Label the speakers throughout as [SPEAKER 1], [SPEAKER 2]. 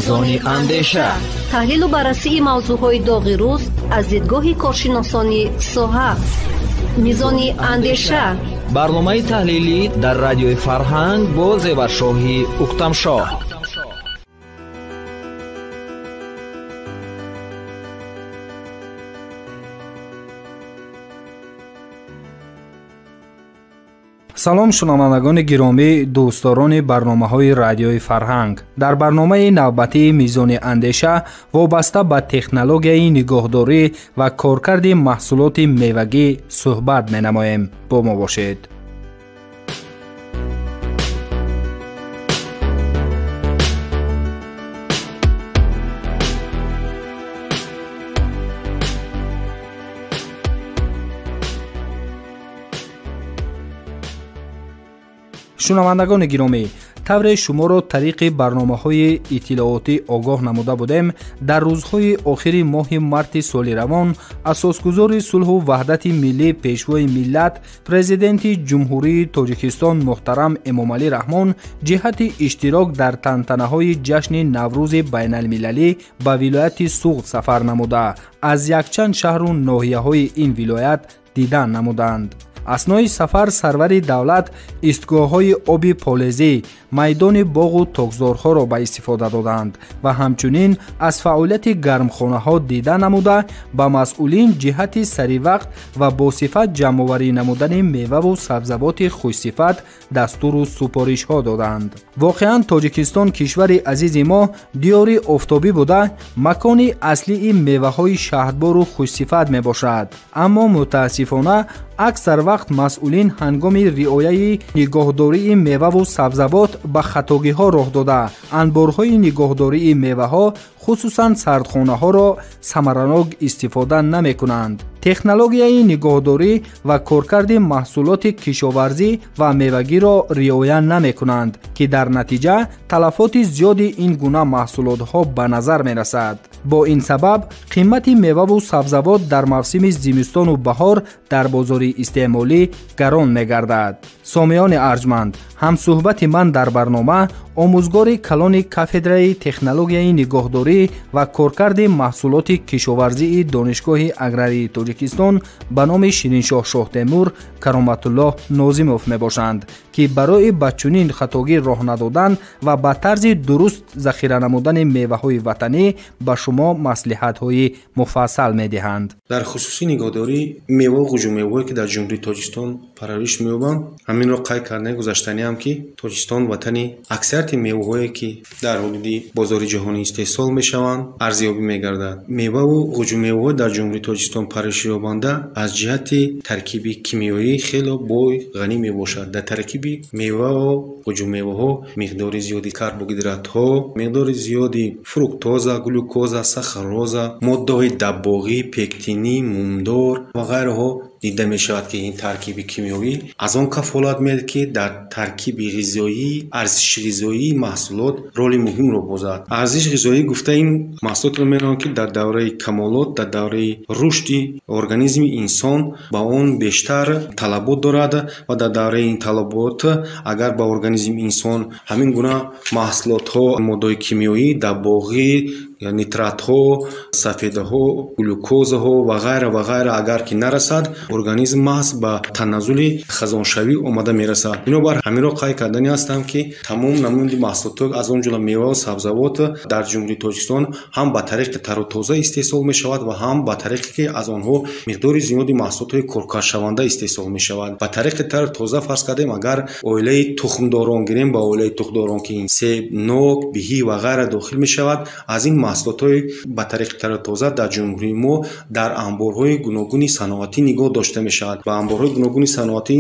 [SPEAKER 1] Мизони андеша,
[SPEAKER 2] таҳлилу баррасии мавзӯъҳои доғи рӯз аз дидгоҳи коршиносони соҳа. Мизони андеша,
[SPEAKER 1] барномаи таҳлилӣ дар радиои Фарҳанг бо Зеваршоҳи Уқтамшоҳ.
[SPEAKER 3] Салом, шунавандагони гиромӣ, дӯстдорони барномаҳои радиои Фарҳанг. Дар барномаи навбатии Мизони андеша вобаста ба технологияи нигоҳдорӣ ва коркарди маҳсулоти мевагӣ суҳбат менамоем. Бо мо бошед. Шунавандагони гиромӣ, тавре шуморо тариқи барномаҳои иттилоотӣ огоҳ намуда будем, дар рӯзҳои охири моҳи марти соли равон асосгузори сулҳу ваҳдати миллӣ, пешвои миллат, президенти Ҷумҳурии Тоҷикистон муҳтарам Эмомалӣ Раҳмон ҷиҳати иштирок дар тантанаҳои ҷашни Наврӯзи байналмилалӣ ба вилояти Суғд сафар намуда, аз якчанд шаҳру ноҳияҳои ин вилоят дидан намуданд. Аснои сафар сарвари давлат истгоҳҳои оби полезӣ, майдони боғу токзорҳоро ба истифода доданд ва ҳамчунин аз фаъолияти гармхонаҳо дида намуда, ба масъулин ҷиҳати саривақт ва босифат ҷамъоварӣ намудани меваву сабзавоти хушсифат дастуру супоришҳо доданд. Воқеан, Тоҷикистон, кишвари азизи мо, диёри офтобӣ буда, макони аслии меваҳои шаҳдбору хушсифат мебошад. Аммо мутаассифона аксар вақт масъулин ҳангоми риояи нигоҳдории меваву сабзавот ба хатогиҳо роҳ дода, анборҳои нигоҳдории меваҳо, хусусан сардхонаҳоро самаранок истифода намекунанд. Технологияи нигоҳдорӣ ва коркарди маҳсулоти кишоварзӣ ва мевагиро риоя намекунанд, ки дар натиҷа талафоти зиёди ин гуна маҳсулотҳо ба назар мерасад. Бо ин сабаб қимати меваву сабзавот дар мавсими зимистону баҳор дар бозори истеъмолӣ гарон мегардад. Сомиёни арҷманд, ҳамсӯҳбати ман дар барнома омӯзгори калони кафедраи технологияи нигоҳдорӣ ва коркарди маҳсулоти кишоварзии Донишгоҳи аграрии Тоҷикистон ба номи Шириншоҳ Шоҳтемур Кароматуллоҳ Нозимов мебошанд, ки барои ба чунин хатогӣ роҳ надодан ва ба тарзи дуруст захира намудани меваҳои ватанӣ ба шумо маслиҳатҳои муфассал медиҳанд.
[SPEAKER 4] Дар хусуси нигоҳдории меваву ғуҷумеваҳое, ки дар Ҷумҳурии Тоҷикистон парвариш меёбанд, ҳаминро қайд кардани гузаштаниам, ки Тоҷикистон ватани аксарияти меваҳое, ки дар ҳудуди бозори ҷаҳонӣ истеҳсол мешаванд, арзёбӣ мегардад. Меваву ғуҷумеваҳо дар Ҷумҳурии Тоҷикистон парваришёбанда аз ҷиҳати таркиби кимиёӣ хело бой, ғанӣ мебошад. Дар таркиби меваву ғуҷумеваҳо миқдори зиёди карбогидратҳо, миқдори зиёди фруктоза, глюкоза, сахароза, моддаҳои даббоғӣ, пектинӣ, мумдор ва ғайраҳо дида мешавад, ки ин таркиби кимиёвӣ аз он кафолат медиҳад, ки дар таркиби ғизоӣ, арзиши ғизоии маҳсулот роли муҳимро бозад. Арзиши ғизоӣ гуфта ин маҳсулотро меноманд, ки дар давраи камолот, дар давраи рушди организми инсон ба он бештар талабот дорад ва дар давраи ин талабот агар ба организми инсон ҳамин гуна маҳсулотҳо, моддаҳои кимиёӣ, даббоғӣ, нитратҳо, сафедаҳо, глюкозаҳо ва ғайра ва ғайра агар ки нарасад, организм маҳз ба таназзули хазоншавӣ омада мерасад. Бинобар ҳаминро қайд кардани ҳастам, ки тамом намуди маҳсулотҳо, аз он ҷумла мева ва сабзавот дар Ҷумҳурии Тоҷикистон ҳам ба тариқи тару тоза истеҳсол мешавад ва ҳам ба тариқе ки аз онҳо миқдори зиёди маҳсулотҳои коркардшаванда истеҳсол мешавад. Ба тариқи тару тоза фарз кардем, агар оилаи тухмдорон гирем, ба оилаи тухмдорон ки себ, нок, биҳӣ ва ғайра дохил мешавад, аз ин маҳсулотҳои ба тариқи тару тоза дар ҷумҳурии мо дар анборҳои гуногуни саноатӣ нигоҳ дошта мешавад. Ба анборҳои гуногуни саноатӣ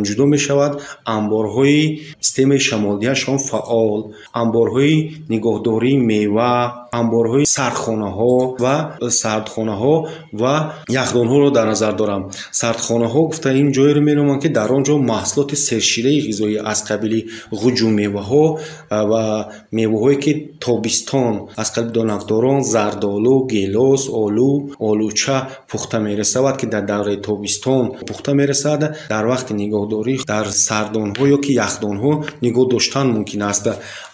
[SPEAKER 4] ҷудо мешавад анборҳои системаи шамолдиҳашон фаъол, анборҳои нигоҳдории мева, анборҳои сардхонаҳо ва сардхонаҳо ва яхдонҳоро дар назар дорам. Сардхонаҳо гуфта ин ҷойеро меноманд, ки дар он ҷо маҳсулоти сершираи ғизоӣ аз қабили ғуҷу меваҳо ва меваҳое ки тобистон аз қабили донакдорон, зардолу, гелос, олу, олуча пухта мерасавад, ки дар давраи тобистон пухта мерасад, дар вақти нигоҳдорӣ дар сардонҳо ё ки яхдонҳо нигоҳ доштан мумкин аст.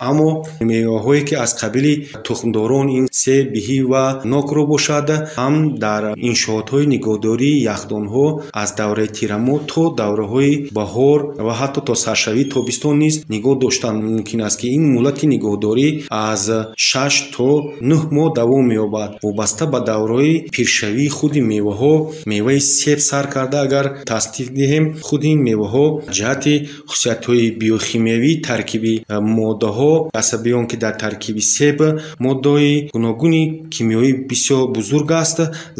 [SPEAKER 4] Аммо меваҳое ки аз қабили тухмдорон ин себ, биҳӣ ва нокро бошад, ҳам дар иншоотҳои нигоҳдории яхдонҳо аз давраи тирамоҳ то давраҳои баҳор ва ҳатто то саршавии тобистон низ нигоҳ доштан мумкин аст, ки ин муҳлати нигоҳдорӣ аз 6 то 9 моҳ давом меёбад. Вобаста ба давраи пиршавии худи меваҳо, меваи себ сар карда агар тасдиқ диҳем, худи ин меваҳо ҷиҳати хусусиятҳои биохимиявии таркиби моддаҳо, асаби он ки дар таркиби себ моддаҳои гуногуни кимиёвӣ бисёр бузург аст,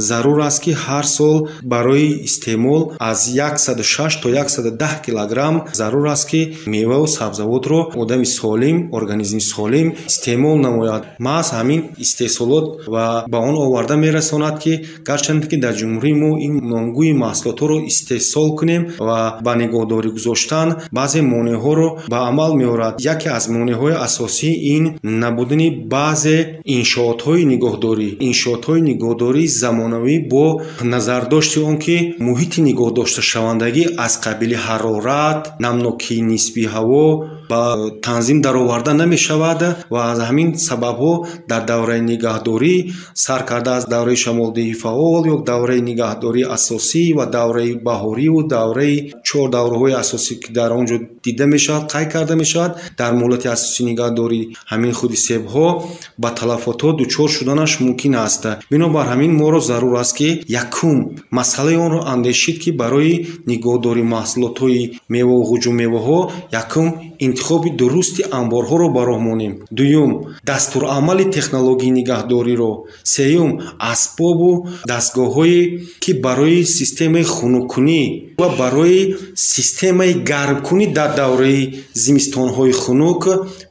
[SPEAKER 4] зарур аст, ки ҳар сол барои истеъмол аз 106 то 110 килограмм зарур аст, ки меваву сабзавотро одами солим, организми солим истеъмол намояд. Маҳз ҳамин истеҳсолот ва ба он оварда мерасонад, ки гарчанде ки дар ҷумҳурии мо ин номгӯи маҳсулотҳоро истеҳсол кунем ва ба нигоҳдорӣ гузоштан баъзе монеъҳоро ба амал меорад. Яке аз монеъҳои асосӣ ин набудани баъзе иншоотҳои нигоҳдорӣ. Иншоотҳои нигоҳдории замонавӣ бо назардошти он ки муҳити нигоҳдошташавандагӣ аз қабили ҳарорат, намнокии нисбии ҳаво ба танзим дароварда намешавад ва аз ҳамин сабабҳо дар давраи нигаҳдорӣ сар карда аз давраи шамолдиҳии фаъол ё давраи нигаҳдории асосӣ ва давраи баҳориву давраи чор давраҳои асосӣ ки дар он ҷо дида мешавад, қайд карда мешавад, дар муҳлати асосии нигаҳдорӣ ҳамин худи себҳо ба талафотҳо дучор шуданаш мумкин аст. Бинобар ҳамин моро зарур аст, ки якум масъалаи онро андешид, ки барои нигоҳдории маҳсулотҳои меваву ғуҷумеваҳо якум интихоби дурусти анборҳоро ба роҳ монем, дуюм дастурамали технологияи нигаҳдориро, сеюм асбобу дастгоҳҳое ки барои системаи хунуккунӣ ва барои системаи гармкунӣ дар давраи зимистонҳои хунук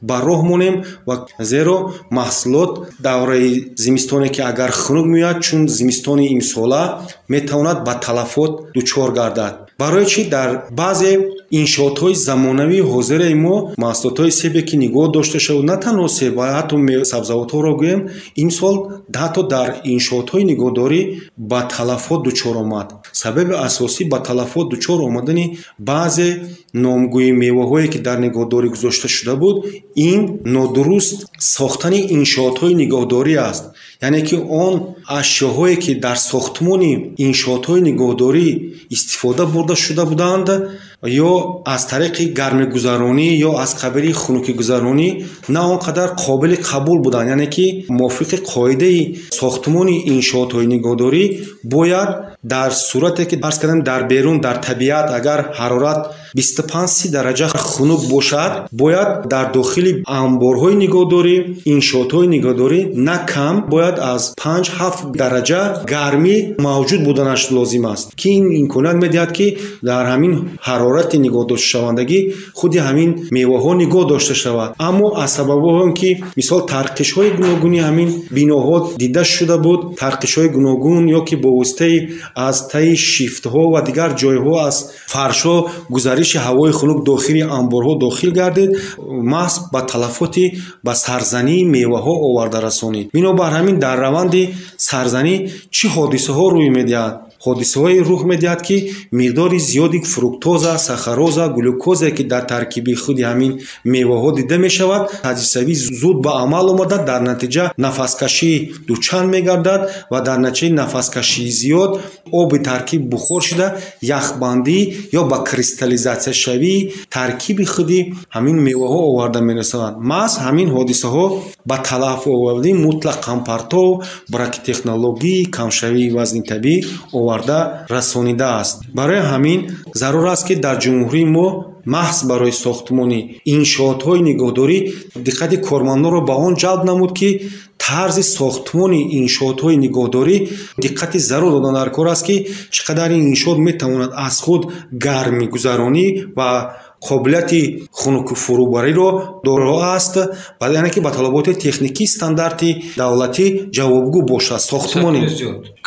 [SPEAKER 4] ба роҳ монем, ва зеро маҳсулот давраи зимистоне ки агар хунук меояд, чун зимистони имсола метавонад ба талафот дучор гардад. Барои чӣ дар баъзе иншоотҳои замонавии ҳозираи мо маҳсулотҳои себе ки нигоҳ дошта шавад, на танҳо себ, ҳатто сабзавотҳоро гӯем, имсол ҳатто дар иншоотҳои нигоҳдорӣ ба талафот дучор омад. Сабаби асосӣ ба талафот дучор омадани баъзе номгӯи меваҳое ки дар нигоҳдорӣ гузошта шуда буд, ин нодуруст сохтани иншоотҳои нигоҳдорӣ аст. Яъне ки он ашёҳое ки дар сохтмони иншоотҳои нигоҳдорӣ истифода бурда шуда буданд, ё аз тариқи гармигузаронӣ ё аз қабили хунукигузаронӣ на он қадар қобили қабул буданд. Яъне ки мувофиқи қоидаи сохтмони иншоотҳои нигоҳдорӣ бояд дар сурате ки фарз кардем дар берун дар табиат агар ҳарорат 25-30 дараҷа хунук бошад, бояд дар дохили анборҳои нигоҳдорӣ, иншоотҳои нигоҳдорӣ на кам бояд аз 5-7 дараҷа гармӣ мавҷуд буданаш лозим аст, ки ин имконият медиҳад, ки дар ҳамин ҳарорати нигоҳдошташавандагӣ худи ҳамин меваҳо нигоҳ дошта шавад. Аммо аз сабабҳое он ки мисол тарқишҳои гуногуни ҳамин биноҳо дида шуда буд, тарқишҳои гуногун ё ки бо воситаи аз таи шифтҳо ва дигар ҷойҳо аз фаршҳо гузариши ҳавои хунук дохили анборҳо дохил гардид, маҳз ба талафоти ба сарзании меваҳо оварда расонид. Бинобар ҳамин дар раванди сарзанӣ чӣ ҳодисаҳо рӯй медиҳад? Ҳодисаҳое рух медиҳад, ки миқдори зиёди фруктоза, сахароза, глюкоза ки дар таркиби худи ҳамин меваҳо дида мешавад, таҷзиявӣ зуд ба амал омада, дар натиҷа нафаскашӣ дучанд мегардад ва дар натиҷаи нафаскашии зиёд оби таркиб бухор шуда, яхбандӣ ё ба кристаллизатсияшавии таркиби худи ҳамин меваҳо оварда мерасонад. Маҳз ҳамин ҳодисаҳо ба талаф овардани мутлақ кампартов, бракитехнологӣ, камшавии вазни табиӣ оварда расонидааст. Барои ҳамин зарур аст, ки дар ҷумҳурии мо маҳз барои сохтмони иншоотҳои нигоҳдорӣ диққати кормандонро ба он ҷалб намуд, ки тарзи сохтмони иншоотҳои нигоҳдорӣ диққати зарур додан дар кор аст, ки чӣ қадар ин иншоот метавонад аз худ гармигузаронӣ ва қобилияти хунукфурӯбариро доро аст, яъне ки ба талаботи техникии стандарти давлатӣ ҷавобгӯ бошад. Сохтмони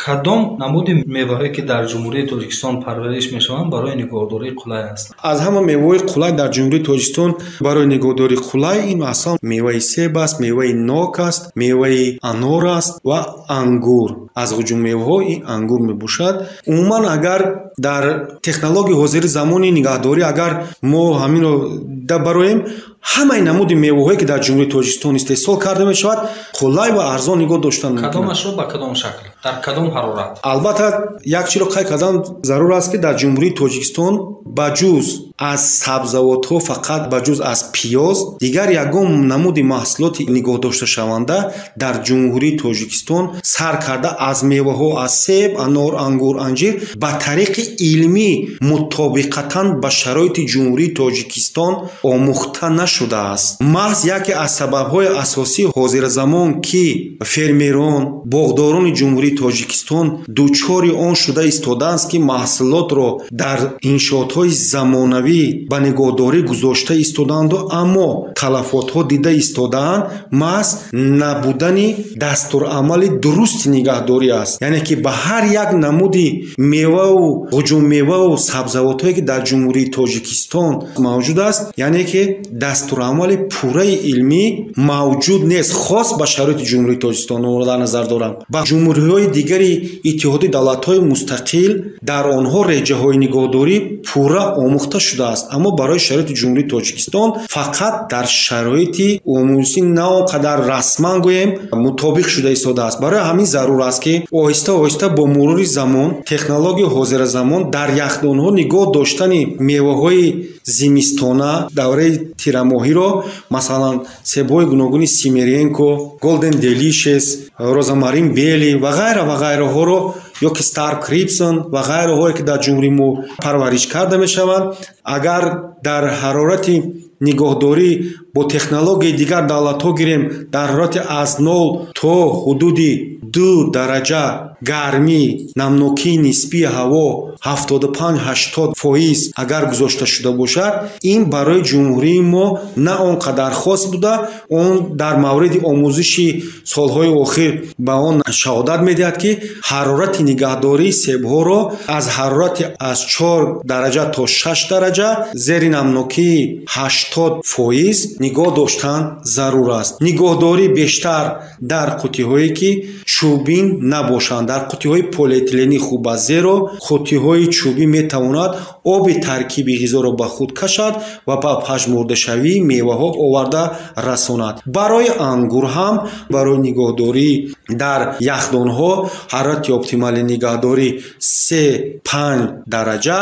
[SPEAKER 3] кадом намуди меваҳое ки дар Ҷумҳурии Тоҷикистон парвариш мешаванд барои нигоҳдорӣ қулай ҳастанд?
[SPEAKER 4] Аз ҳама меваҳои қулай дар Ҷумҳурии Тоҷикистон барои нигоҳдорӣ қулай ин аслан меваи себ аст, меваи нок аст, меваи анор аст ва ангур. Аз ғуҷуммеваҳо ин ангур мебошад. Умуман агар дар технологияи ҳозири замони нигаҳдорӣ агар мо ҳаминро бароем, ҳамаи намуди меваҳое ки дар Ҷумҳурии Тоҷикистон истеҳсол карда мешавад, қулай ва арзон нигоҳ доштан мумкин.
[SPEAKER 3] Кадомашро ба кадом шакл, дар кадом ҳарорат?
[SPEAKER 4] Албатта як чиро қайд кардан зарур аст, ки дар Ҷумҳурии Тоҷикистон ба ҷуз аз сабзавотҳо, фақат ба ҷуз аз пиёз, дигар ягон намуди маҳсулоти нигоҳдошташаванда дар Ҷумҳурии Тоҷикистон сар карда аз меваҳо, аз себ, анор, ангур, анҷир ба тариқи илмӣ мутобиқатан ба шароити Ҷумҳурии Тоҷикистон омӯхта нашудааст. Маҳз яке аз сабабҳои асосии ҳозиразамон, ки фермерон, боғдорони Ҷумҳурии Тоҷикистон дучори он шуда истодаанд, ки маҳсулотро дар иншоотҳои замонавӣ ба нигоҳдорӣ гузошта истодаанду, аммо талафотҳо дида истодаанд, маҳз набудани дастурамали дурусти нигаҳдорӣ аст. Яъне ки ба ҳар як намуди меваву ғуҷуммеваву сабзавотҳое ки дар Ҷумҳурии Тоҷикистон мавҷуд аст, яъне ки дастурамали пурраи илмӣ мавҷуд нест, хос ба шароити Ҷумҳурии Тоҷикистон дар назар дорам. Ба ҷумҳуриҳои дигари Иттиҳоди давлатҳои мустақил дар онҳо реҷаҳои нигоҳдорӣ пурра омӯхта шудааст, аммо барои шароити Ҷумҳурии Тоҷикистон фақат дар шароити омӯзишӣ на он қадар расман гӯем мутобиқ шуда истодааст. Барои ҳамин зарур аст, ки оҳиста оҳиста бо мурури замон технологияи ҳозиразамон дар яхдонҳо нигоҳ доштани меваҳои зимистона давраи тирамоҳиро, масалан себҳои гуногуни Симиренко, Голден Делишес, Розамарин Бели ва ғайра ва ғайраҳоро ё ки Стар Крипсон ва ғайраҳое ки дар ҷумҳурии мо парвариш карда мешаванд, агар дар ҳарорати нигоҳдорӣ бо технологияи дигар давлатҳо гирем, дар ҳарорати аз 0 то ҳудуди 2 дараҷа гармӣ, намнокии нисбии ҳаво 75-80% агар гузошта шуда бошад, ин барои ҷумҳурии мо на он қадар хос буда, он дар мавриди омӯзиши солҳои охир ба он шаҳодат медиҳад, ки ҳарорати нигаҳдории себҳоро аз ҳарорати аз 4 дараҷа то 6 дараҷа зери намнокии 80% нигоҳ доштан зарур аст. Нигоҳдорӣ бештар дар қуттиҳое ки чӯбин набошанд, дар қуттиҳои полиэтиленӣ хуб аст, зеро қуттиҳои чӯбӣ метавонад оби таркиби ғизоро ба худ кашад ва ба пажмурдашавии меваҳо оварда расонад. Барои ангур ҳам барои нигоҳдорӣ дар яхдонҳо ҳарорати оптимали нигаҳдорӣ 3-5 дараҷа,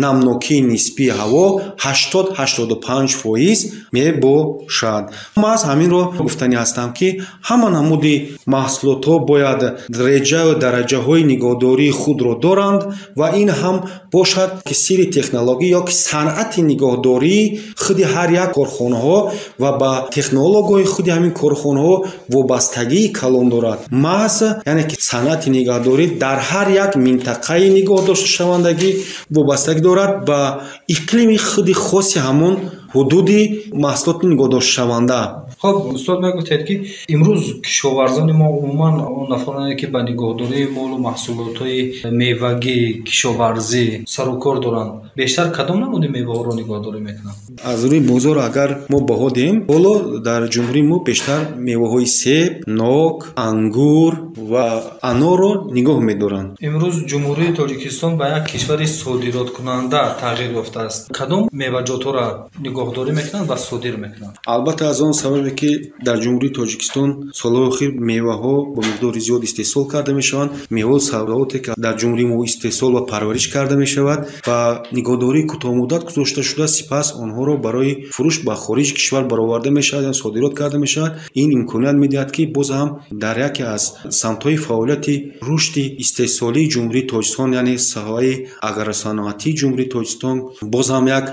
[SPEAKER 4] намнокии нисбии ҳаво 80-85% мебошад. Маҳз ҳаминро гуфтанӣ ҳастам, ки ҳама намуди маҳсулотҳо бояд реҷаю дараҷаҳои нигоҳдории худро доранд ва ин ҳам бошад ки сири технология ё ки санъати нигоҳдории худи ҳар як корхонаҳо ва ба технологияҳои худи ҳамин корхонаҳо вобастагии калон дорад. Маҳз яъне ки санъати нигаҳдорӣ дар ҳар як минтақаи нигоҳдошташавандагӣ вобастагӣ дорад ба иқлими худи хоси ҳамон ҳудуди маҳсулоти нигоҳдошташаванда.
[SPEAKER 3] Хоб, устод, мегуфтед, ки имрӯз кишоварзони мо, умуман он нафароне ки ба нигоҳдории молу маҳсулотҳои мевагӣ, кишоварзӣ сарукор доранд, бештар кадом намуди меваҳоро нигоҳдорӣ мекунанд?
[SPEAKER 4] Аз рӯи бозор агар мо баҳо диҳем, ҳоло дар ҷумҳурии мо бештар меваҳои себ, нок, ангур ва анорро нигоҳ медоранд.
[SPEAKER 3] Имрӯз Ҷумҳурии Тоҷикистон ба як кишвари содироткунанда тағйир ёфтааст. Кадом меваҷотҳоро нигоҳдорӣ мекунанд ва содир мекунанд?
[SPEAKER 4] Албатта аз он сабабе ки дар Ҷумҳурии Тоҷикистон солҳои охир меваҳо бо миқдори зиёд истеҳсол карда мешаванд, меваҳо сабзавоте ки дар ҷумҳурии мо истеҳсол ва парвариш карда мешавад ва нигоҳдории кӯтоҳмуддат гузошта шуда, сипас онҳоро барои фурӯш ба хориҷи кишвар бароварда мешавад, яъне содирот карда мешавад. Ин имконият медиҳад, ки боз ҳам дар яке аз самтҳои фаъолияти рушди истеҳсолии Ҷумҳурии Тоҷикистон, яъне соҳаи агросаноатии Ҷумҳурии Тоҷикистон, боз ҳам як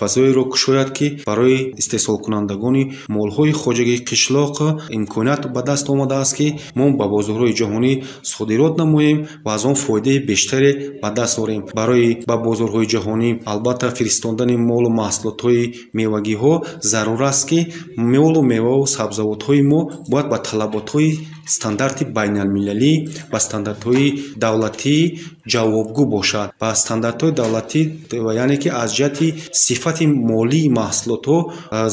[SPEAKER 4] фазоеро кушояд, ки барои истеҳсолкунандагони молҳои хоҷагии қишлоқ имконият ба даст омадааст, ки мо ба бозорҳои ҷаҳонӣ содирот намоем ва аз он фоидаи бештаре ба даст орем. Барои ба бозорҳои ҷаҳонӣ албатта фиристондани молу маҳсулотҳои мевагиҳо зарур аст, ки молу меваву сабзавотҳои мо бояд ба талаботҳои стандарти байналмилалӣ, ба стандартҳои давлатӣ ҷавобгӯ бошад. Ба стандартҳои давлатӣ, яъне ки аз ҷиҳати сифати молии маҳсулотҳо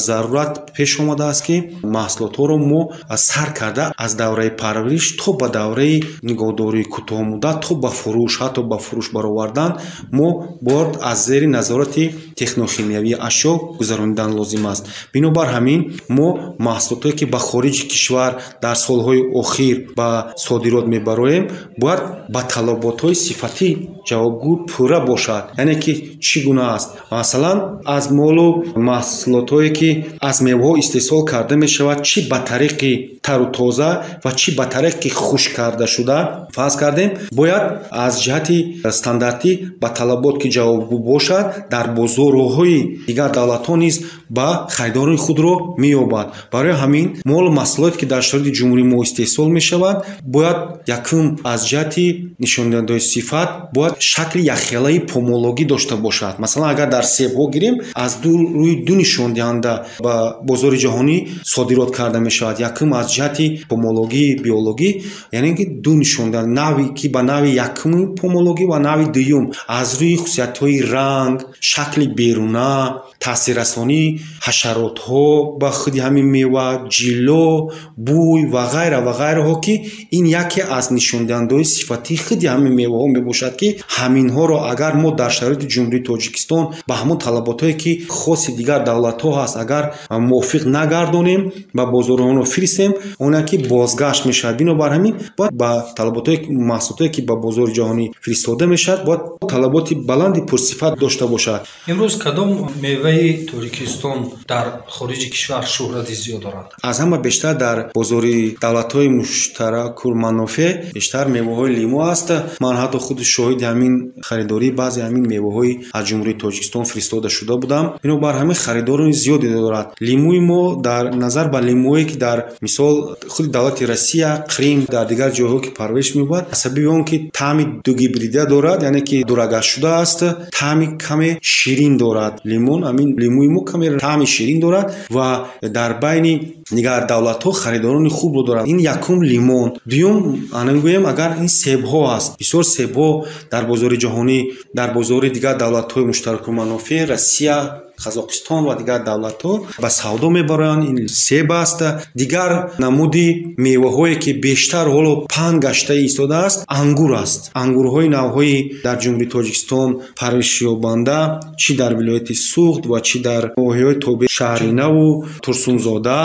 [SPEAKER 4] зарурат пеш омадааст, ки маҳсулотҳоро мо сар карда аз давраи парвариш то ба давраи нигоҳдории кӯтоҳмуддат, то ба фурӯш, ҳатто ба фурӯш баровардан мо бояд аз зери назорати технохимиявии ашё гузаронидан лозим аст. Бинобар ҳамин мо маҳсулотҳое ки ба хориҷи кишвар дар солҳои охир ба содирот мебароем, бояд ба талаботҳои сифатӣ ҷавобгӯ пурра бошад. Яъне ки чӣ гуна аст? Масалан, аз молу маҳсулотҳое ки аз меваҳо истеҳсол карда мешавад, чӣ ба тариқи тару тоза ва чӣ ба тариқи хушк карда шуда фарз кардем, бояд аз ҷиҳати стандартӣ ба талабот ки ҷавобгӯ бошад, дар бозорҳои дигар давлатҳо низ ба харидорони худро меёбад. Барои ҳамин молу маҳсулоте ки дар шароити ҷумҳурии мо истеҳсол мешавад, бояд якум аз ҷиҳати нишондиҳандаҳои сифат бояд шакли якхелаи помологӣ дошта бошад. Масалан, агар дар себҳо гирем, аз рӯи ду нишондиҳанда ба бозори ҷаҳонӣ содирот карда мешавад. Якум аз ҷиҳати помологии биологӣ, яъне ки ду нишондиҳанда, нави ки ба нави якуми помологӣ ва нави дуюм аз рӯи хусусиятҳои ранг, шакли беруна, таъсиррасонии ҳашаротҳо ба худи ҳамин мева, ҷилло, бӯй ва ғайра ва ғайраҳо, ки ин яке аз нишондиҳандаҳои сифатии худи ҳамин меваҳо мебошад, ки ҳаминҳоро агар мо дар шароити ҷумҳурии Тоҷикистон ба ҳамон талаботҳое ки хоси дигар давлатҳо ҳаст, агар мувофиқ нагардонем, ба бозорҳоро фиристем, оне ки бозгашт мешавад. Бинобар ҳамин бояд ба талаботҳои маҳсулотое ки ба бозори ҷаҳонӣ фиристода мешавад, бояд талаботи баланди пурсифат дошта бошад.
[SPEAKER 5] Имрӯз кадом меваи Тоҷикистон дар хориҷи кишвар шӯҳрати зиёд дорад?
[SPEAKER 4] Аз ҳама бештар дар бозори давлатҳои муштаракулманофеъ бештар меваҳои лимӯ аст. Ман ҳатто худ шоҳиди ҳамин харидории баъзе ҳамин меваҳои аз ҷумҳурии Тоҷикистон фиристода шуда будам. Бинобар ҳамин харидорони зиёде дорад. Лимӯи мо дар назар ба лимӯе ки дар мисол худи давлати Россия, Қрим, дар дигар ҷойҳо ки парвариш меёбад, сабаби он ки таъми дугибрида дорад, яъне ки дурагаш шудааст, таъми каме ширин дорад. Лимон, ҳамин лимӯи мо каме таъми ширин дорад ва дар байни дигар давлатҳо харидорони хубро дорад. Ин якум лимон. Дуюм, ана гӯем, агар ин себҳо аст. Бисёр себҳо дар бозори ҷаҳонӣ, дар бозори дигар давлатҳои муштаракулманофеъ, Россия, Қазоқистон ва дигар давлатҳо ба савдо мебароянд. Ин себ аст. Дигар намуди меваҳое ки бештар ҳоло паҳн гашта истодааст, ангур аст. Ангурҳои навҳои дар ҷумҳурии Тоҷикистон парваришёбанда, чӣ дар вилояти Суғд ва чӣ дар ноҳияҳои тобеи Шаҳринаву Турсунзода,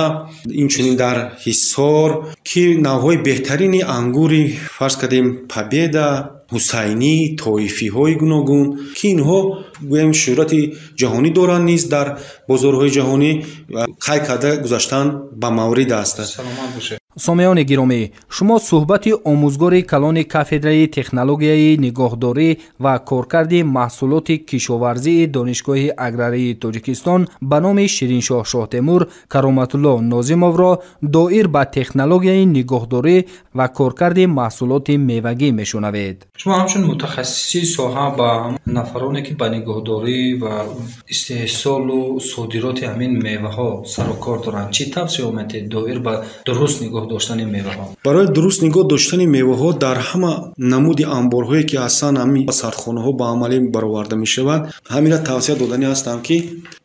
[SPEAKER 4] инчунин дар Ҳисор, ки навъҳои беҳтарини ангури фарз кардем Победа, Ҳусайнӣ, тоифиҳои гуногун, ки инҳо гӯем шӯҳрати ҷаҳонӣ доранд низ дар бозорҳои ҷаҳонӣ ва қайд карда гузаштан ба маврид аст.
[SPEAKER 5] Саломат бошед.
[SPEAKER 3] Сомиёни гиромӣ, шумо суҳбати омӯзгори калони кафедраи технологияи нигоҳдорӣ ва коркарди маҳсулоти кишоварзии Донишгоҳи аграрии Тоҷикистон ба номи Шириншоҳ Шоҳтемур Кароматулло Нозимовро доир ба технологияи нигоҳдорӣ ва коркарди маҳсулоти мевагӣ мешунавед.
[SPEAKER 5] Шумо ҳамчун мутахассиси соҳа ба нафароне ки ба нигоҳдорӣ ва истеҳсолу содироти ҳамин меваҳо сарукор доранд, чӣ тавсия медиҳед доир ба дуруст нигоҳ доштани меваҳо?
[SPEAKER 4] Барои дуруст нигоҳ доштани меваҳо дар ҳама намуди анборҳое ки ҳастанд, ҳамин сардхонаҳо ба амалӣ бароварда мешаванд, ҳаминро тавсия доданӣ ҳастам, ки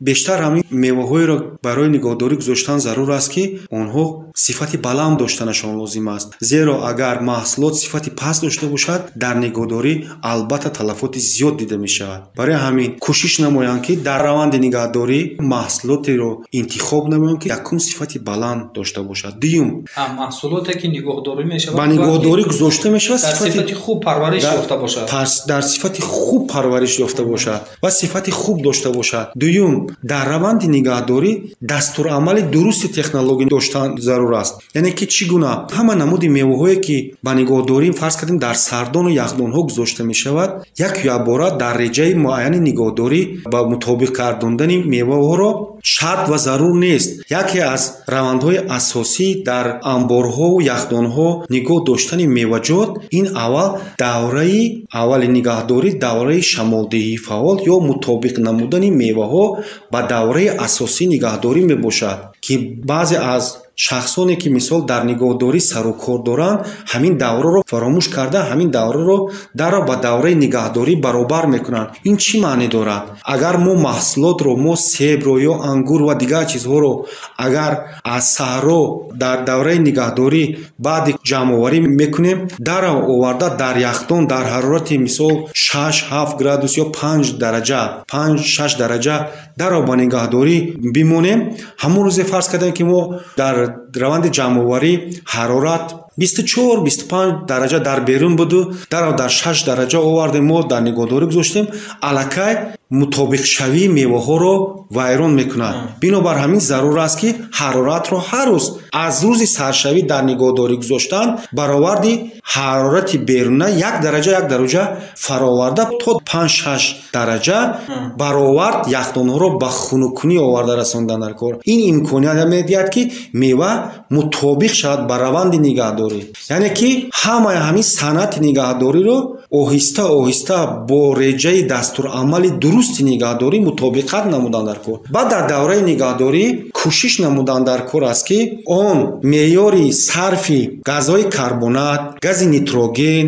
[SPEAKER 4] бештар ҳамин меваҳоеро барои нигоҳдорӣ гузоштан зарур аст, ки онҳо сифати баланд доштанашон лозим аст. Зеро агар маҳсулот сифати паст дошта бошад, дар нигоҳдорӣ албатта талафоти зиёд дида мешавад. Барои ҳамин кӯшиш намоянд, ки дар раванди нигаҳдорӣ маҳсулотеро интихоб намоянд, ки якум сифати баланд дошта бошад. Дуюм,
[SPEAKER 5] Маҳсулоте ки нигоҳдорӣ мешавад,
[SPEAKER 4] ба нигоҳдорӣ гузошта мешавад,
[SPEAKER 5] дар сифати хуб парвариш ёфта бошад,
[SPEAKER 4] дар сифати хуб парвариш ёфта бошад ва сифати хуб дошта бошад. Дуюм, дар раванди нигаҳдорӣ дастурамали дурусти технология доштан зарур аст. Яъне ки чӣ гуна ҳама намуди меваҳое ки ба нигоҳдорӣ фарз кардем дар сардону яхдонҳо гузошта мешавад, як якбора дар реҷаи муайяни нигаҳдорӣ ба мутобиқ гардондани меваҳоро шарт ва зарур нест. Яке аз равандҳои асосӣ дар анборҳову яхдонҳо нигоҳ доштани меваҷот ин аввал давраи аввали нигаҳдорӣ, давраи шамолдиҳии фаъол ё мутобиқ намудани меваҳо ба давраи асосии нигаҳдорӣ мебошад, ки баъзе аз шахсоне ки мисол дар нигоҳдорӣ сарукор доранд, ҳамин давраро фаромӯш карда, ҳамин давраро дарро ба давраи нигаҳдорӣ баробар мекунанд. Ин чӣ маъне дорад? Агар мо маҳсулотро, мо себро ё ангур ва дигар чизҳоро агар аз саҳро дар давраи нигаҳдорӣ баъди ҷамъоварӣ мекунем, дарро оварда дар яхдон дар ҳарорати мисол 6-7 градус ё 5 дараҷа, 5-6 дараҷа дарро ба нигаҳдорӣ бимонем, ҳамон рӯзе фарз кардем ки мо дар раванди ҷамъоварӣ ҳарорат 24-25 дараҷа дар берун буду дарро дар 6 дараҷа овардем, мо дар нигоҳдорӣ гузоштем, аллакай мутобиқшавии меваҳоро вайрон мекунад. Бинобар ҳамин зарур аст, ки ҳароратро ҳар рӯз аз рӯзи саршавӣ дар нигоҳдорӣ гузоштан бароварди ҳарорати беруна як дараҷа як дараҷа фароварда то 5-6 дараҷа баровард яхдонҳоро ба хунуккунӣ оварда расондан дар кор. Ин имконият медиҳад, ки мева мутобиқ шавад ба раванди нигаҳдорӣ. Яъне ки ҳамаи ҳамин санъати нигаҳдориро оҳиста оҳиста бо реҷаи дастурамали дурусти нигаҳдорӣ мутобиқат намудан дар кор. Баъд дар давраи нигаҳдорӣ кӯшиш намудан дар кор аст, ки он меъёри сарфи газҳои карбонат, гази нитроген,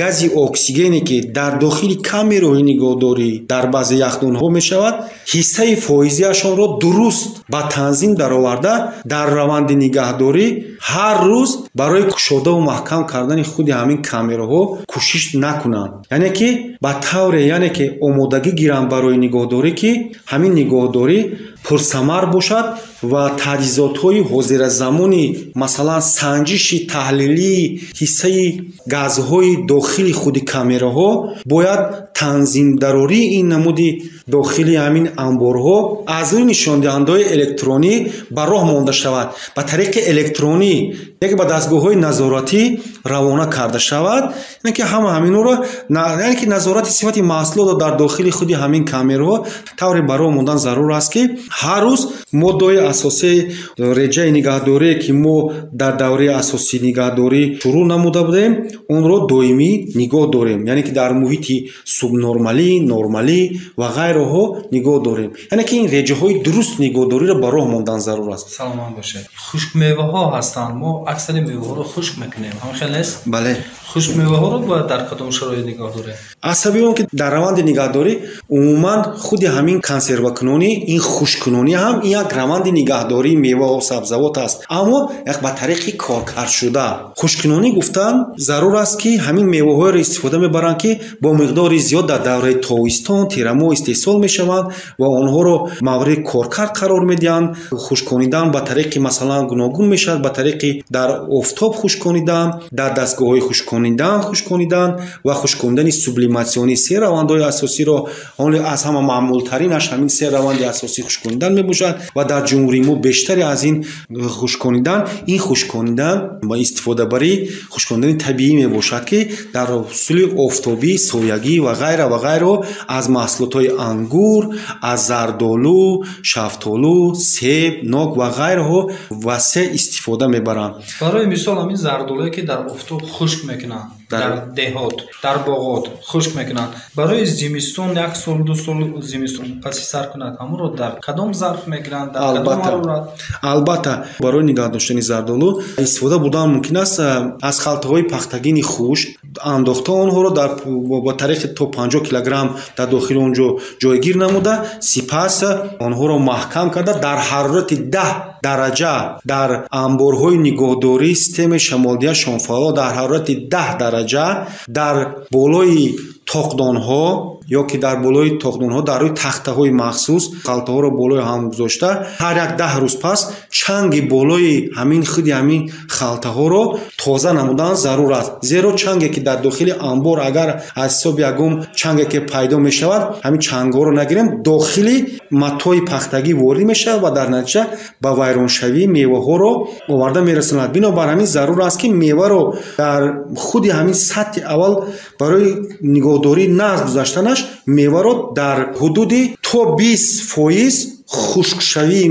[SPEAKER 4] гази оксигене ки дар дохили камераҳои нигоҳдорӣ дар баъзе яхдонҳо мешавад, ҳиссаи фоизиашонро дуруст ба танзим дароварда дар раванди нигаҳдорӣ ҳар рӯз барои кушодаву маҳкам кардани худи ҳамин камераҳо кӯшиш накунанд. Яъне ки ба тавре, яъне ки омодагӣ гиранд барои нигоҳдорӣ, ки ҳамин нигоҳдорӣ пурсамар бошад ва таҷҳизотҳои ҳозиразамони, масалан санҷиши таҳлилии ҳиссаи газҳои дохили худи камераҳо бояд танзимдарории ин намуди дохили ҳамин анборҳо аз рӯи нишондиҳандаҳои электронӣ ба роҳ монда шавад, ба тариқи электронӣ, яке ба дастгоҳҳои назоратӣ равона карда шавад, яъне ки ҳама ҳаминҳоро, яъне ки назорати сифати маҳсулотро дар дохили худи ҳамин камераҳо тавре ба роҳ мондан зарур аст, ки ҳар рӯз моддаҳои асосии реҷаи нигаҳдорие ки мо дар давраи асосии нигаҳдорӣ шурӯъ намуда будем, онро доимӣ нигоҳ дорем, яъне ки дар муҳити субнормалӣ, нормалӣ ва ғайраҳо нигоҳ дорем. Яъне ки ин реҷаҳои дуруст нигоҳдориро ба роҳ мондан зарур аст.
[SPEAKER 5] Саломат бошед. Хушкмеваҳо ҳастанд. Мо аксари меваҳоро хушк мекунем. Ҳамин хел нест?
[SPEAKER 4] Бале.
[SPEAKER 5] Хушкмеваҳоро бояд дар кадом шароит нигоҳ дорем?
[SPEAKER 4] Аз сабаби он ки дар раванди нигаҳдорӣ умуман худи ҳамин консервакунонӣ, ин хушккунонӣ ҳам ин як раванди нигаҳдории меваҳо, сабзавот аст, аммо як ба тариқи коркардшуда. Хушккунонӣ гуфтан зарур аст, ки ҳамин меваҳоеро истифода мебаранд, ки бо миқдори зиёд дар давраи тобистон, тирамоҳ истеҳсол мешаванд ва онҳоро мавриди коркард қарор медиҳанд. Хушконидан ба тариқи масалан гуногун мешавад, ба тариқи дар офтоб хушконидан, дар дастгоҳҳои хушконидан хушконидан ва хушконидани сублиматсионӣ. Се равандҳои асосиро, аз ҳама маъмултаринаш ҳамин се раванди асосии хушконидан мебошад ва дар ҷумҳурии мо бештари аз ин хушконидан, ин хушконидан ба истифодабарии хушконидани табиӣ мебошад, ки дар усули офтобӣ, соягӣ ва ғайра ва ғайро аз маҳсулотҳои ангур, аз зардолу, шафтолу, себ, нок ва ғайраҳо васеъ истифода мебаранд.
[SPEAKER 5] Барои мисол ҳамин зардолуе ки дар офтоб хушк мекунанд, дар деҳот, дар боғот хушк мекунанд, барои зимистон як сол, ду сол зимистон паси сар кунад, ҳамонро дар кадом зарф мегиранд, дар кадом ҳарорат?
[SPEAKER 4] Албатта, барои нигоҳ доштани зардолу истифода бурдан мумкин аст аз халтаҳои пахтагини хушк, андохта онҳоро ба тариқи то 50 килограмм дар дохили он ҷо ҷойгир намуда, сипас онҳоро маҳкам карда дар ҳарорати 10 дараҷа дар анборҳои нигоҳдории системаи шамолдиҳа шонфаъол дар ҳарорати 10 дараҷа дар болои тоқдонҳо ё ки дар болои тоқдонҳо дар рӯи тахтаҳои махсус халтаҳоро болои ҳам гузошта ҳар як 10 рӯз пас чанги болои ҳамин худи ҳамин халтаҳоро тоза намудан зарур аст. Зеро чанге ки дар дохили анбор агар аз ҳисоби ягон чанге ки пайдо мешавад, ҳамин чангҳоро нагирем, дохили матои пахтагӣ ворид мешавад ва дар натиҷа ба вайроншавии меваҳоро оварда мерасонад. Бинобар ҳамин зарур аст, ки меваро дар худи ҳамин сатҳи аввал барои нигоҳдорӣ нағз гузаштанаш меваро дар ҳудуди то 20% хушкшавии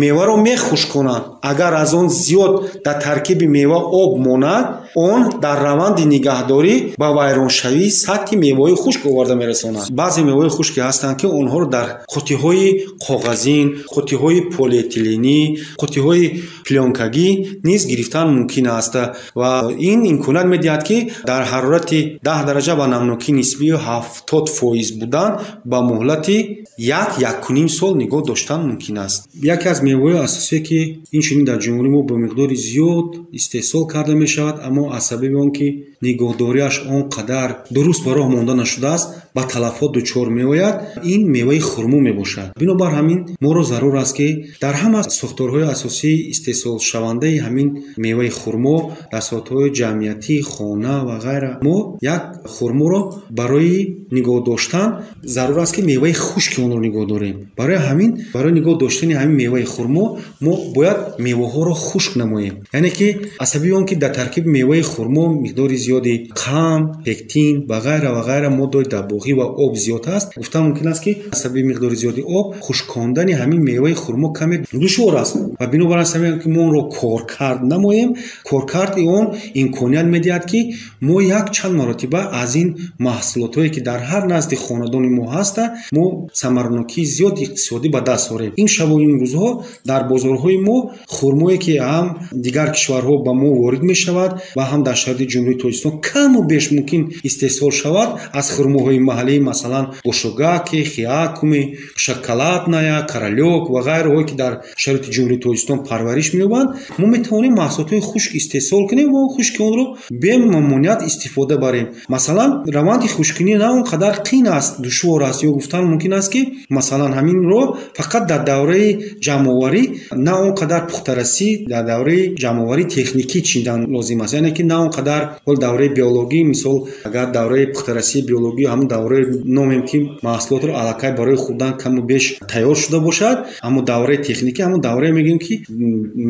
[SPEAKER 4] меваро мехушконад. Агар аз он зиёд дар таркиби мева об монад, он дар раванди нигаҳдорӣ ба вайроншавии сатҳи меваҳои хушк оварда мерасонад. Баъзе меваҳои хушке ҳастанд, ки онҳоро дар қуттиҳои коғазин, қуттиҳои полиэтиленӣ, қуттиҳои плёнкагӣ низ гирифтан мумкин аст ва ин имконият медиҳад, ки дар ҳарорати 10 дараҷа ва намнокии нисбии 70% будан ба муҳлати 1-1.5 сол нигоҳ доштан мумкин аст. Яке аз меваҳои асосие, ки инчунин дар ҷумҳурии мо бо миқдори зиёд истеҳсол карда мешавад, аммо аз сабаби он ки нигоҳдориаш он қадар дуруст ба роҳ монда нашудааст, ба талафот дучор меояд, ин меваи хурмо мебошад. Бинобар ҳамин моро зарур аст, ки дар ҳама сохторҳои асосии истеҳсолшавандаи ҳамин меваи хурмо дар сохторҳои ҷамъиятӣ, хона ва ғайра мо як хурморо барои нигоҳ доштан зарур аст, ки меваи хушки онро нигоҳ дорем. Барои ҳамин, барои нигоҳ доштани ҳамин меваи хурмо мо бояд меваҳоро хушк намоем. Яъне ки аз сабаби он ки дар таркиби меваи хурмо миқдори зиёди қанд, пектин ва ғайра ва ғайра моддаҳои дабоғӣ ва об зиёд аст, гуфтан мумкин аст, ки аз сабаби миқдори зиёди об хушкондани ҳамин меваи хурмо каме душвор аст ва бинобар ин сабаб ки мо онро коркард намоем, коркарди он имконият медиҳад, ки мо як чанд маротиба аз ин маҳсулотҳое, ки дар ҳар назди хонадони мо ҳаста, мо самаранокии зиёди иқтисодӣ ба даст орем. Ин шабу ин рӯзҳо дар бозорҳои мо хурмое, ки ҳам дигар кишварҳо ба мо ворид мешавад ва ҳам дар шароити Ҷумҳурии Тоҷикистон каму беш мумкин истеҳсол шавад, аз хурмоҳои маҳаллӣ, масалан гошогаки, хиакуми, шоколадная, королёк ва ғайраҳое, ки дар шароити Ҷумҳурии Тоҷикистон парвариш меёбанд, мо метавонем маҳсулотҳои хушк истеҳсол кунем ва хушки онро бемамоният истифода барем. Масалан, раванди хушккунӣ на он қадар қин аст, душвор аст, ё гуфтан мумкин аст, ки масалан ҳаминро фақат дар давраи ҷамъоварӣ на он қадар пухтарасӣ, дар давраи ҷамъоварӣ техникӣ чиндан лозим аст. Яъне ки на он қадар ҳол давраи биологӣ, мисол агар давраи пухтарасии биологӣ ҳамон давраи номем, ки маҳсулотро аллакай барои хӯрдан каму беш тайёр шуда бошад, аммо давраи техникӣ ҳамон даврае мегӯем, ки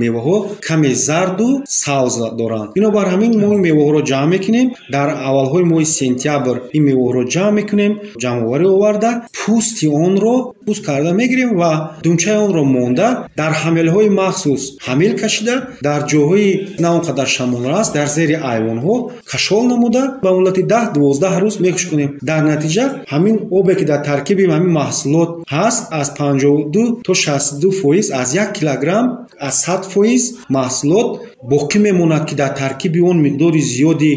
[SPEAKER 4] меваҳо каме зарду сабз доранд. Бинобар ҳамин мо ин меваҳоро ҷамъ мекунем, дар аввалҳои моҳи сентябр ин меваҳоро ҷамъ мекунем, ҷамъоварӣ оварда пӯсти онро пӯст карда мегирем ва думчаи онро монда дар ҳамелҳои махсус ҳамел кашида, дар ҷойҳои на он қадар шамолрас, дар зери айвонҳо кашол намуда ба муҳлати 10-12 рӯз мехушконем. Дар натиҷа ҳамин обе, ки дар таркиби ҳамин маҳсулот ҳаст, аз 52 то 62% аз 1 килограмм аз 100% маҳсулот боқӣ мемонад, ки дар таркиби он миқдори зиёди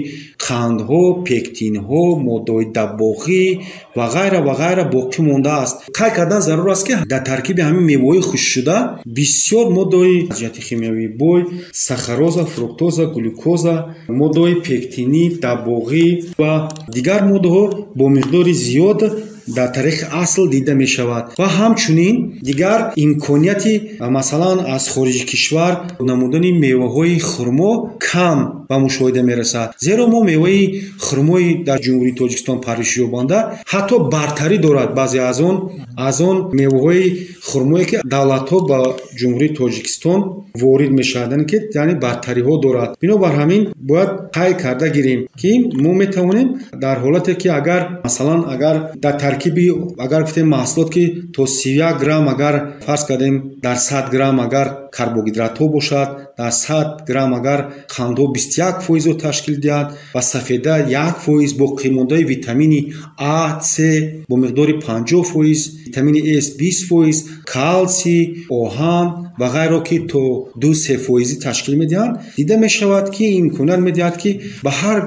[SPEAKER 4] қандҳо, пектинҳо, моддаҳои дабоғӣ ва ғайра ва ғайра боқӣ мондааст. Қайд кардан зарур аст, ки дар таркиби ҳамин меваҳои хушкшуда бисёр моддаҳои аз ҷиҳати химиявӣ бой, сахароза, фруктоза, глюкоза, моддаҳои пектинӣ, дабоғӣ ва дигар моддаҳо бо миқдори зиёд дар тариқи асл дида мешавад. Ва ҳамчунин дигар имконияти масалан аз хориҷи кишвар намудани меваҳои хурмо кам ба мушоҳида мерасад, зеро мо меваи хурмои дар Ҷумҳурии Тоҷикистон парвариш ёбанда ҳатто бартарӣ дорад баъзе аз он меваҳои хурмое, ки давлатҳо ба Ҷумҳурии Тоҷикистон ворид мешаванд, яъне ки яъне бартариҳо дорад. Бинобар ҳамин бояд қайд карда гирем, ки мо метавонем дар ҳолате, ки агар масалан агар дар таркиби агар гуфтем маҳсулот, ки то 31 грамм агар фарз кардем дар 100 грамм агар карбогидратҳо бошад, дар 100 грамм агар қандҳо 21%-ро ташкил диҳад ва сафеда 1%, боқимондаи витамини А, С бо миқдори 50%, витамини С 20%, калсий, оҳан ва ғайро, ки то 2-3 фоизӣ ташкил медиҳанд, дида мешавад, ки имконият медиҳад, ки ба ҳар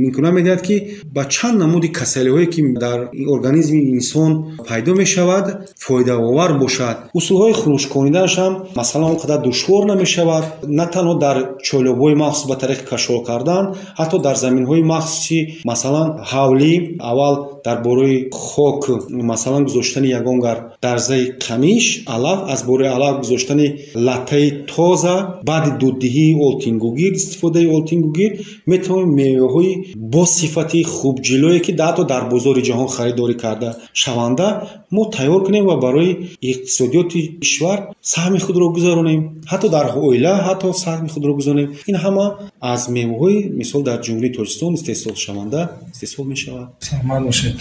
[SPEAKER 4] имконият медиҳад, ки ба чанд намуди касалиҳое, ки дар организми ҷисми инсон пайдо мешавад, фоидаовар бошад. Усулҳои хунуккониданаш ҳам масалан он қадар душвор намешавад. На танҳо дар чӯлобҳои махсус ба тариқи кашол кардан, ҳатто дар заминҳои махсуси масалан ҳавлӣ аввал дар бораи хок масалан гузоштани ягон гар дарзаи қамиш, алаф, аз бораи алаф гузоштани латтаи тоза, баъди дуддиҳии олтингугирд, истифодаи олтингугирд метавонем меваҳои бо сифати хубҷилое ки ҳатто дар бозори ҷаҳон харидорӣ карда шаванда мо тайёр кунем ва барои иқтисодиёти кишвар саҳми худро гузаронем, ҳатто дар оила ҳатто саҳми худро гузаронем. Ин ҳама аз меваҳои мисол дар Ҷумҳурии Тоҷикистон истеҳсолшаванда истеҳсол мешавад.
[SPEAKER 5] Саломат бошед.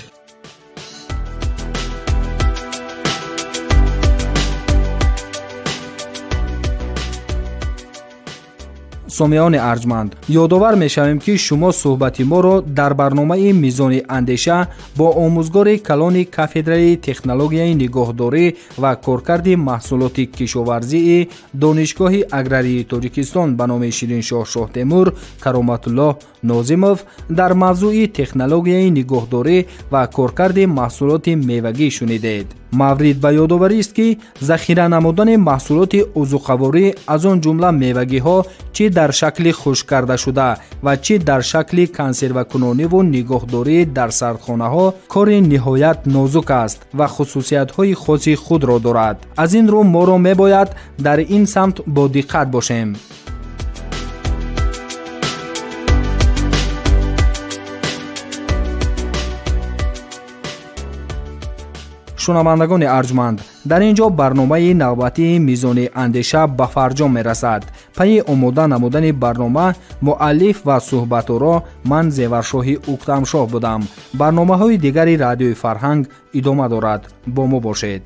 [SPEAKER 3] Сомиёни арҷманд, ёдовар мешавем, ки шумо суҳбати моро дар барномаи Мизони андеша бо омӯзгори калони кафедраи технологияи нигоҳдорӣ ва коркарди маҳсулоти кишоварзии Донишгоҳи аграрии Тоҷикистон ба номи Шириншоҳ Шоҳтемур Кароматуллоҳ Нозимов дар мавзӯи технологияи нигоҳдорӣ ва коркарди маҳсулоти мевагӣ шунидед. Маврид ба ёдоварист, ки захира намудани маҳсулоти озуқаворӣ аз он ҷумла мевагиҳо чӣ дар шакли хушк карда шуда ва чӣ дар шакли консервакунониву нигоҳдорӣ дар сардхонаҳо кори ниҳоят нозук аст ва хусусиятҳои хоси худро дорад. Аз ин рӯ моро мебояд дар ин самт бодиққат бошем. Шунавандагони арҷманд, дар ин ҷо барномаи навбатии Мизони андеша ба фарҷом мерасад. Пайи омода намудани барнома муаллиф ва суҳбаторо ман Зеваршоҳи Уктамшоҳ будам. Барномаҳои дигари Радиои Фарҳанг идома дорад. Бо мо бошед.